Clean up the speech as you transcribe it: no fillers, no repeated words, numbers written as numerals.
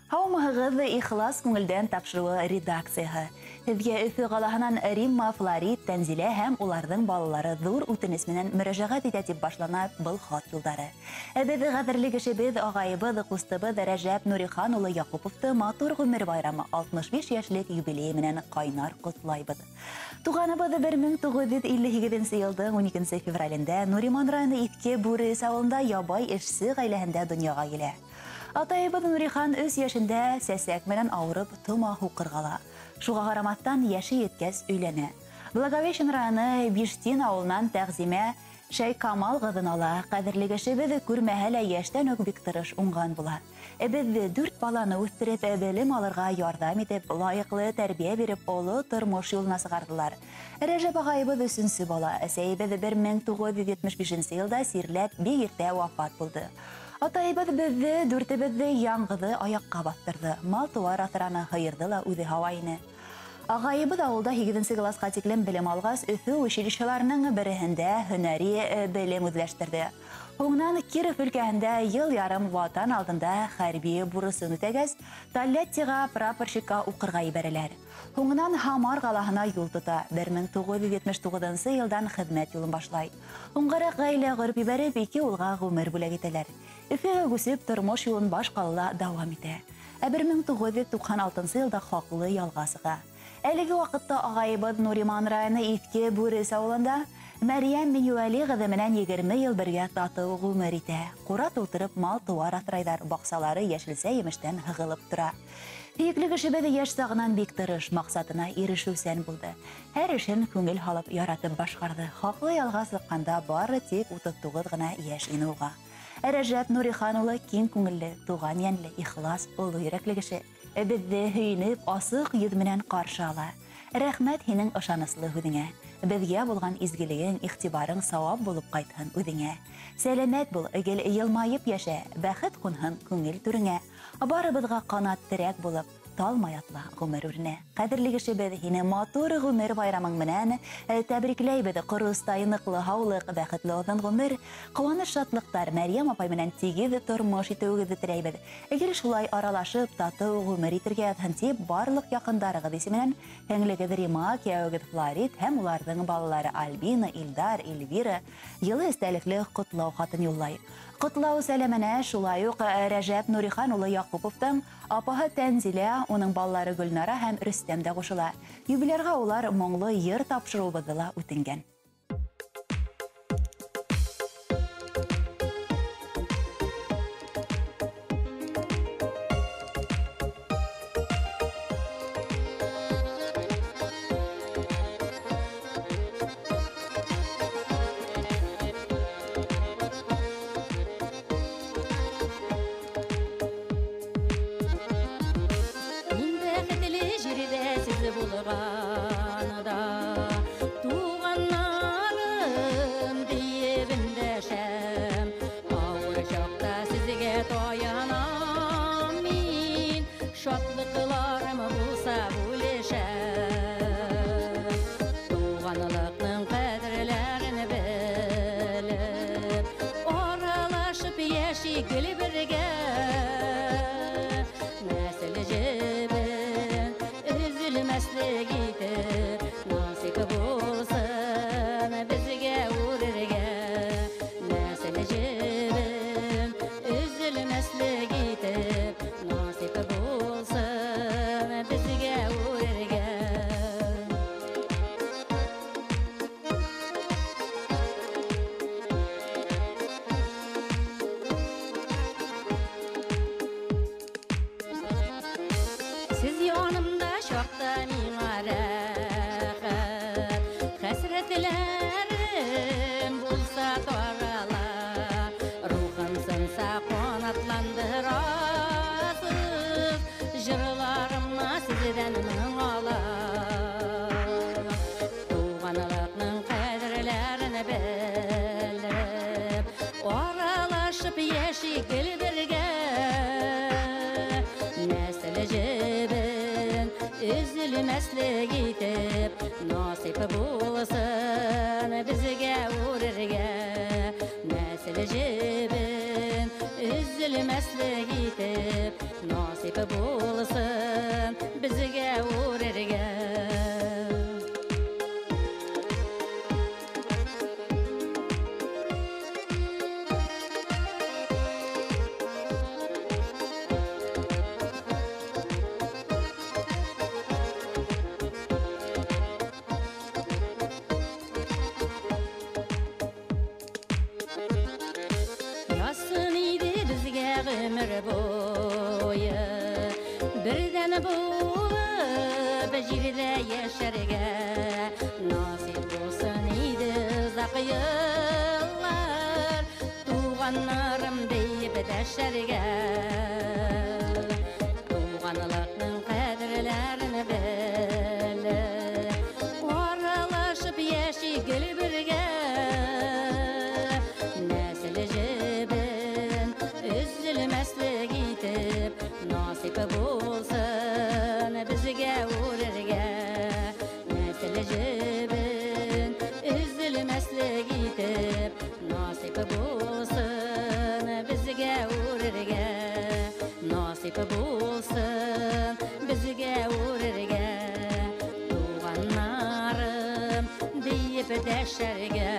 Һаумыһығыҙ, ихлас күңелдән тапшырыуы редакцияһы. Һеҙгә Өфө ҡалаһынан Римма, Флорид, Тәнзилә һәм уларҙың балалары ҙур үтенес менән мөрәжәғәт итә тип башлана был хат юлдары. Беҙ ҡәҙерле кешебеҙ, ағайыбыҙ, ҡустыбыҙ Рәжәп Нурихан улы Яҡуповты матур ғүмер байрамы 65 йәшлек юбилейы менән ҡайнар ҡотлайбыҙ. Туғаныбыҙ 1958 йылдың 12 февралендә Нуриман районы Иҫке Бүрес ауылында ябай эшсе ғаиләһендә донъяға килә. Атайыбыҙ Нурихан 3 йәшендә сәсәк менән ауырып тома һуҡыр ҡала. Шуға ҡарамаҫтан йәше еткәс өйләнә. Благовещен районы Биштин ауылынан Тәғзимә Шәйкамал ҡыҙын ала. Ҡәҙерле кешебеҙ күрмәһә лә йәштән үк бик тырыш, уңған була. Беҙҙе 4 баланы үҫтереп, белем алырға ярҙам итеп, лайыҡлы тәрбиә биреп, оло тормош юлына сығарҙылар. Рәжәп ағайыбыҙ 3-нсе бала. Әсәйебеҙ 1975 йылда сирләп бик иртә вафат булды. Атайыбыҙ беҙҙе, дүртебеҙҙе яңғыҙы аяҡҡа баҫтырҙы. Мал-тыуар аҫраны, һыйырҙы ла үҙе һауа ине. Ағайыбыҙ ауылда 8-нсе класҡа тиклем белем алғас, Өфө училищеларының береһендә һөнәри белем үҙләштерҙе. Һуңынан Киров өлкәһендә йыл ярым ватан алдында хәрби бурысын үтәгәс, Тольяттиға прапорщикка уҡырға ебәрәләр. Һуңынан Һамар ҡалаһына юл тота, 1979 йылдан хеҙмәт юлын башлай. Һуңғараҡ ғаилә ҡороп ебәреп, 2 улға ғүмер бүләк итәләр. Өфөгә күсеп, тормош юлын баш ҡалала дауам итә. Ә 1996 йылда хаҡлы ялға сыға. Әлеге ваҡытта ағайыбыҙ Нуриман районы Иҫке Бүрес ауылында Мәрйәм Минйүәли ҡыҙы менән 20 йыл бергә татыу ғүмер итә. Ҡура тултырып мал-тыуар аҫрайҙар, баҡсалары йәшелсә емештән һығылып тора. Һөйөклө кешебеҙ йәш сағынан бик тырыш, маҡсатына ирешеүсән булды. Һәр эшен күңел һалып яратып башҡарҙы. Хаҡлы ялға сыҡҡанда бары тик 39 ғына йәш ине уға. Рәжәп Нурихан улы киң күңелле, туған йәнле, ихлас, оло йөрәкле кеше. Беҙҙе һөйөнөп, асыҡ йөҙ менән ҡаршы ала. Рәхмәт һинең ышаныслы һүҙеңә. Беҙгә булған изгелегең, иғтибарың сауап булып ҡайтһын үҙеңә. Сәләмәт бул, гел йылмайып йәшә, бәхет ҡунһын күңел түреңә. Барыбыҙға ҡанат терәк булып, талмай атла ғүмер үренә. Ҡәҙерле кешебеҙ, һине матур ғүмер байрамың менән тәбрикләйбеҙ. Ҡоростай ныҡлы һаулыҡ, бәхетле оҙон ғүмер, ҡыуаныс шатлыҡтар, Мәрйәм апай менән тигеҙ тормош итеүегеҙҙе теләйбеҙ. Гел шулай аралашып, татыу ғүмер итергә яҙһын тип, барлыҡ яҡындарығыҙ исеменән һеңлегеҙ Рима, кейәүегеҙ Флорид һәм уларҙың балалары Альбина, Илдар, Эльвира йылы эстәлекле ҡотлау хатын юллай. Ҡотлау сәләменә шулай уҡ Рәжәп Нурихан улы Яҡуповтың апаһы Тәнзилә, уның балалары Гөлнара һәм Рөстәм дә ҡушыла. Юбилярға улар моңло йыр тапшырыуыбыҙҙы ла үтенгән. Өзелмәслек итеп, насип булсын беҙгә үрергә. Нәҫел ебен җебен өзелмәслек итеп насип булсын безгә үрергә. Yazsın idi bizge ömür boyu, birden bulup jirde yaşarga nasip olsun idi uzak yıllar, tuğanlarım deyip deşerge. Tuğanlıqның qadrlerini bilip, aralaşıp yaşay gül birge. Nəsil jibin üzülməslik itib nasip bulsun bizge үрергә. Nəsil jibin üzülməslik itib nasip bulsun bizge үрергә. Nasip bulsun bizge үрергә. Туғаннарым deyip deşerge.